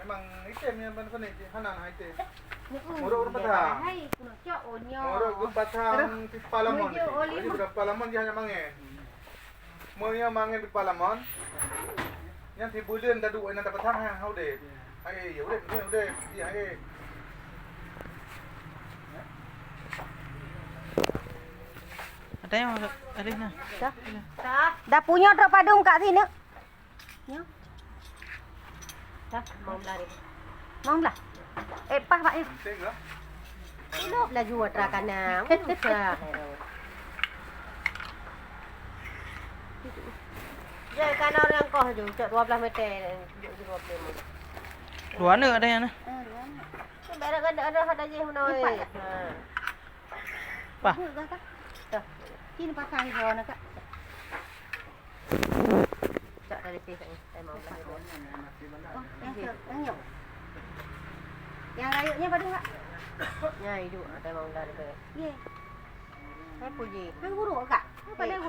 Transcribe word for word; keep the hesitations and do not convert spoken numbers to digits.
Memang item nyan ban seni, hana na item. Muruk ureueng patah. Hai, keunoe cok, oh, nyoe. Muruk geup patah. Terus. Di palamon. Meunyoe oli. Jadi mah. Udah palamon dia hanya mangen. Meunyoe mangen di palamon. Nyan si buleuen tadu ina dapat hang, ha, udep. Hai, ya udep, udep, udep. Dia, hai. Ada yang ada nah. Dah. Dah. Dah punya trok padum kat sini. Nyoe. Dah, mau belah ni. Mau belah? Eh, pah, Pak, eh. Penting lah. Ilop laju atra kanang. Susah. Jai kanang nyang koh ju, cok dua belas meter, ju dua puluh lima. Dua aneuk ada yang nah. Ah, dua aneuk. Tu barang ada, ada, ada jih menoi. Lipat, Kak. Ha. Dah, Kak. Dah. Sini pasang di bawah, Kak. Cak dari pih, eh, mau belah. Oh, yang ke-, yang nyok. Yang rayuknya pada enggak? Nya, hidup, ada mau belah dekat. Ye. Hai, puji. Hai, guru, Kak. Hai, pada guru.